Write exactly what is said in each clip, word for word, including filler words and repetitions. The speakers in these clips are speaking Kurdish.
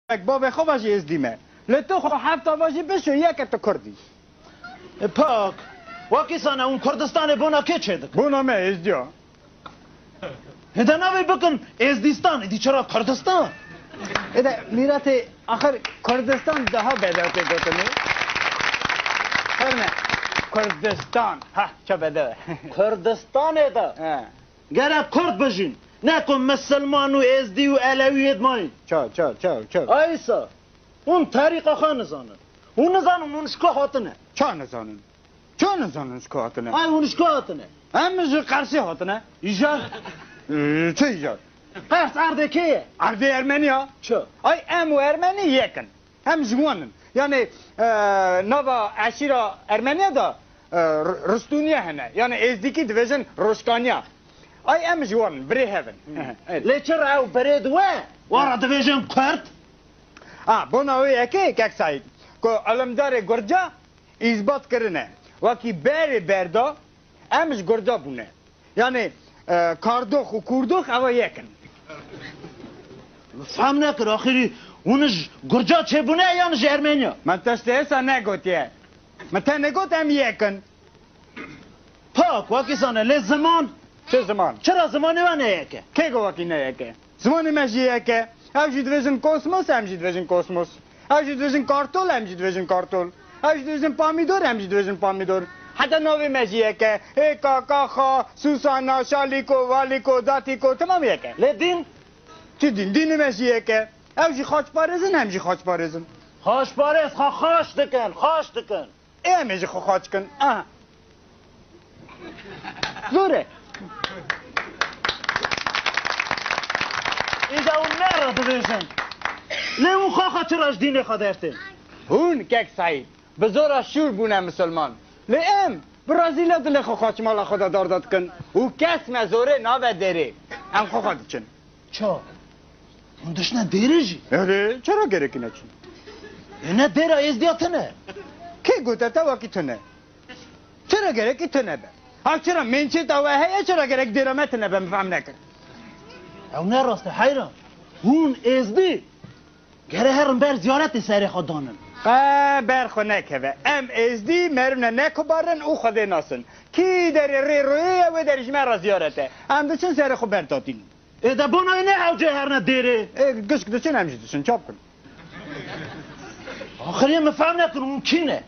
Bavê xwe ve jî êzdî me. Lê tu xwe hefta ve jî bişo yeke tu kurd î. E, pak. Wekî sane hûn Kurdistanê bona kê çêdikin? Bona me êzdiya. Hede navê bikin Êzdistanê, dî çira Kurdistan? Ede mîratê axir Kurdistan daha bedew tê gotinê. Herne Kurdistan. Ha, ça bedew e. Kurdistanê de. He. Gerek Kurd bijîn. Ne ku Misilman û Êzdî û Elewî yê dimayîn. Ça, ça, ça, ça. Aysa, hûn tarîxa xwe nizanin. Hûn nizanin hûn ji ku hatine. Ça nizanin? Ça nizanin ji ku hatine? Ay, hûn ji ku hatine? Em ji Qersê hatine. Îcar? Ee, çi îcar? Qers erdê kê ye? Erdê Ermeniya. Çi? Ay, em û Ermenî yek in. Em ji wan in. Yanî, e, nava eşîra Ermeniya de, e, r-, Ristûniye hene. Yanî Êzdîkî dibêjin Roşkaniya. Ay em ji wan in, birê hev in. Lê çira ew birê di we? Wara dibêjin Kurd? A, bona wê yekê, kek Saîd, ku ilimdarê Gurca îsbat kirine. Wekî berê berda, em ji Gurca bûne. Yanî, e, Kardox û Kûrdox ewa yek in. Fam nekir, axirî hûn ji Gurca çêbûne yan ji Ermeniya? Min tiştê êsa negotiye. Min tenê got em yek in. Pak, wekî sane, lê ziman? Çi ziman? Çira zimanê we ne yek e? Kê got wekî ne yek e? Zimanê me jî yek e. Ew jî dibêjin kosmos, em jî dibêjin kosmos. Ew jî dibêjin kartol, em jî dibêjin kartol. Ew jî dibêjin pamîdor, em jî dibêjin pamîdor. Heta navê me jî yek e. Ê kaka, xa, Susana, Şalîko, Valîko, Datîko, temam yek e. Lê dîn? Çi dîn? Dînê me jî yek e. Ew jî xaçparêz in, em jî xaçparêz in. Xaçparêz xwe xaç dikin, xaç dikin. Ê em ê jî xwe xaç kin. Aha. Zor e. Îja hûn me re dibêjin. Lê hûn xaxa çira ji dînê xwe dertên? Hûn, kek Saîd, bi zora şûr bûne misilman. Lê em bi razîla dilê xwe xaç mala xwe de darda dikin û kes me zorê nabe derê. Em xwe xwe diçin. Ça? Hûn dişine dêrê jî? Erê, çira gerekî neçin? Ê ne dêra êzdiya tune? Kê gote te wekî tune? Çira gerekî tune be? Ha çira mênçê te we heye, çira gerek dêra me tune be, min fehm nekir. Ew ne rast e heyran. Hûn êzdî gere herin ber ziyaretê serê xwe danin. Qe ber xwe nekeve. Em êzdî merivne nekubarin û Xwedê nasin. Kî derê rê royê ye, wê derê ji me re ziyaret e. Em diçin serê xwe ber datînin. Ê de bona ne ew cê herne dêrê? Ê, gişk diçin, em jî diçin, çap kin. Axirê min fehm nekin hûn kî ne?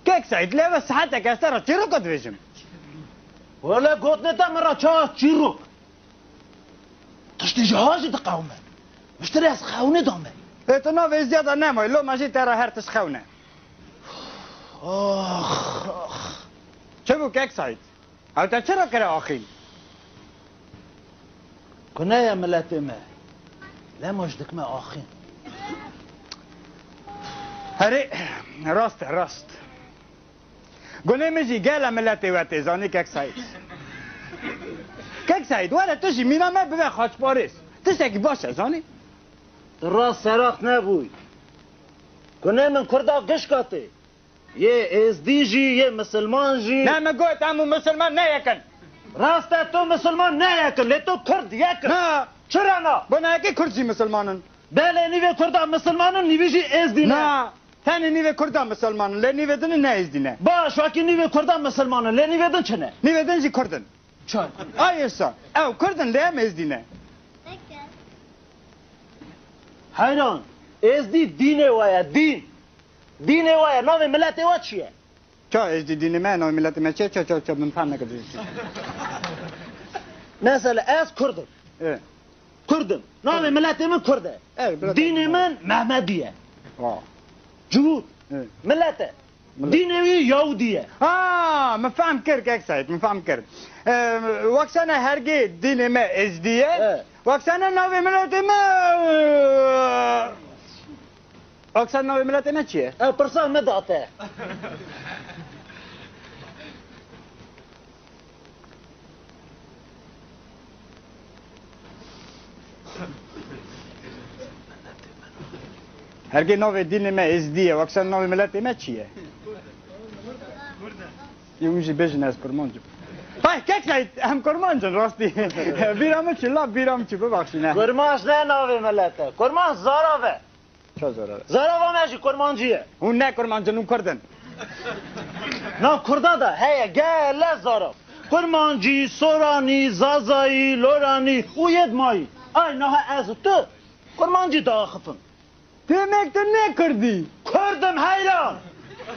Kek Seîd, lê ve saetek ez te re çîroka dibêjim. Wele gotine te min re çawa çîrok? Tiştê ji ha jî diqewime. Miştirê ez xewnê dame. Ê, tu navê ziyada nemayî, loma jî te re her tişt xewne. Ax, ax. Çi bû kek Seîd? Ew te çira kire axîn? Ku ne ye miletê me. Lema ji dikme axîn. Herê, rast e, rast. Gunê min jî gele miletê we tê zanî kek Seîd. Kek Seîd, were tu jî mîna me bibe xaçparêz. Tiştekî baş e, zanî? Tu rast seraq nebûy. Gunê min kurda gişka tê. Yê êzdî jî, yê misilman jî. Ne, min got, em û misilman ne yek in. Rast e, tu misilman ne yek in, lê tu kurd yek in. Na. Çira na? Bona yekê kurd jî misilman in. Belê, nîvê kurda misilman in, nîvî jî êzdî ne. Na, tenê nîvê kurda misilman in, lê nîvê din ne êzdî ne. Baş, wekî nîvê kurda misilman in, lê nîvê din çi ne? Nîvê din jî kurd in. Çay. Ay êsa, ew kurd in, lê em êzdî ne. Heyran, êzdî dînê we ye, dîn. Dînê we ye, navê miletê we çi ye? Ça êzdî dînê me, navê miletê me çi ye? Ça, ça, ça, min fehm nekir. Mesela ez kurd im. E. Kurd im. Navê miletê min kurd e. E, miletê Dînê min Mehmedî ye. Wa. Cihûd. E. Milet e. Milet. Dînê wî Yahûdî ye. Ha, min fehm kir, kek Seîd, min fehm kir. E, weksane hergê dînê me êzdî ye. E. Weksane navê miletê me, e, Akser navê miletê me çi ye? Ew pirsa min da te. Hergê navê dînê me êzdî ye, akser navê miletê me çi ye? Yê hûn jî bêjin ez kurmanc im. Hay, kek Seîd, em kurmanc in, rastî. Bîra min çi, la bîra min çi, bibaxşîne. Kurmanc ne navê milet e. Kurmanc zarav e. Ça zarav? Zarava me jî kurmancî ye. Hûn ne kurmanc in, hûn kurd in. Nav kurda de heye gele zarav. Kurmancî, soranî, zazayî, loranî û yê dimayî. Ay niha ez û tu kurmancî diaxifin. Demek tu ne kurd î? Kurd im heyran.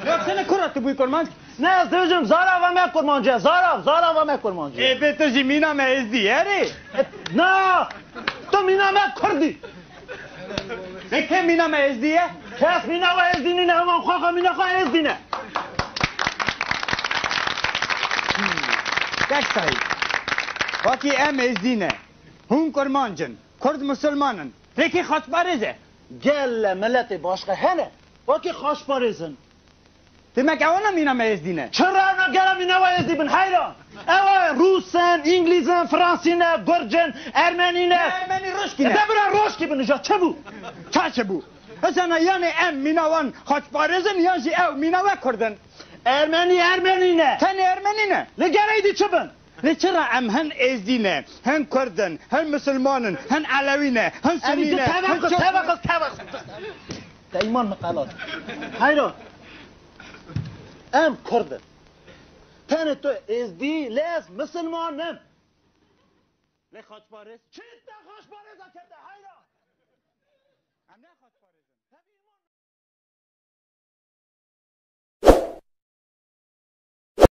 Ya sene kura tu bûyî kurmanc? Ne, ez dibêjim zarava me kurmancî ye. Zarav, zarava me kurmancî ye. Ê bê tu jî mîna me êzdî ye rê? E, na! Tu mîna me kurd î. Lê kê mîna me êzdî ye? Kes mîna we êzdî nîne, heman xwe xwe mîna xwe êzdî ne. Tek sayî. Wekî em êzdî ne. Hûn kurmanc in. Kurd misilman in. Lê kê xaçparêz e? Gele miletê başqe hene. Wekî xaçparêz in. Demek ewana mîna me êzdî ne? Çira na gera mîna we êzdî bin heyran? Ew e Rûs in, Îngilîz in, Fransî ne, Gurc in, Ermenî ne. Ermenî rişkî ne. Te bira rişkî bin, îja çi bû? Ça çi bû? Hesana yanê em mîna wan xaçparêz in, yan jî ew mîna we kurd in? Ermenî, Ermenî ne. Tenê Ermenî ne. Li gera êdî çi bin? Lê çira em hin êzdî ne, hin kurd in, hin misilman in, hin elewî ne, hin Emî sunî tu ne, hin teveqif, çok teveqif, teveqif. Te îman miqelat. Heyran. Em kurd in. Tenê tu êzdî, lê ez misilman im. Lê xaçparêz? Çi te xaçparêza kete heyran? Em ne xaçparêz?